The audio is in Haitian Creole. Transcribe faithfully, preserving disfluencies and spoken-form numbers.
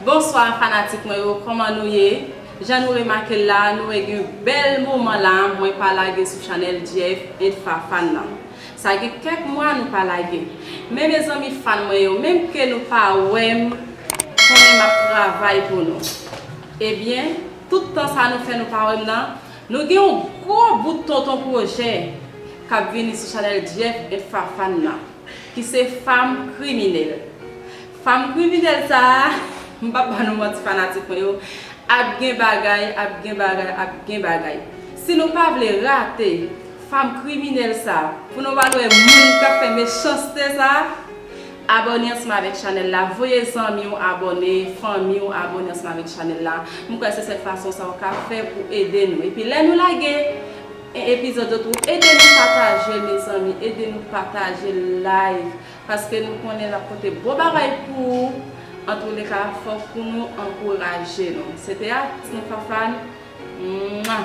Bonswa fanatik mwen yo, kòman nou ye? Jan nou remake l la, nou wè gen bèl moman la, mwen pa lage sou chanèl Jeff and Fafane nan. Sa gen kèk mwa nou pa lage. Men mezanmi fan mwen yo, menm ke nou pa wè m, konnen m ap travay pou nou. Ebyen, tout tan sa nou fè nou pa wè m nan, nou gen yon gwo bout tonton pwojè k ap vini sou chanèl Jeff and Fafane nan, ki se Fanm Kriminèl. Fanm kriminèl sa a, m p ap ba nou manti fanatik mwen yo, ap gen bagay, ap gen bagay, ap gen bagay. Si nou pa vle rate Fanm Kriminèl sa a, pou nou pa wè moun k ap fè mechanste sa a, abòne ansanm avèk chanèl la, voye zanmi w abòne, fanmi w abòne ansanm avèk chanèl la. M kwè se sèl fason sa w ka fè pou ede nou. Epi lè nou lage e- epizòd yo tou, ede nou pataje, mezanmi, ede nou pataje live, paske nou konnen l ap pote bon bagay pou ou. Antouleka, fòk pou nou ankouraje nou. Se te atis nou Fafane. Mwa!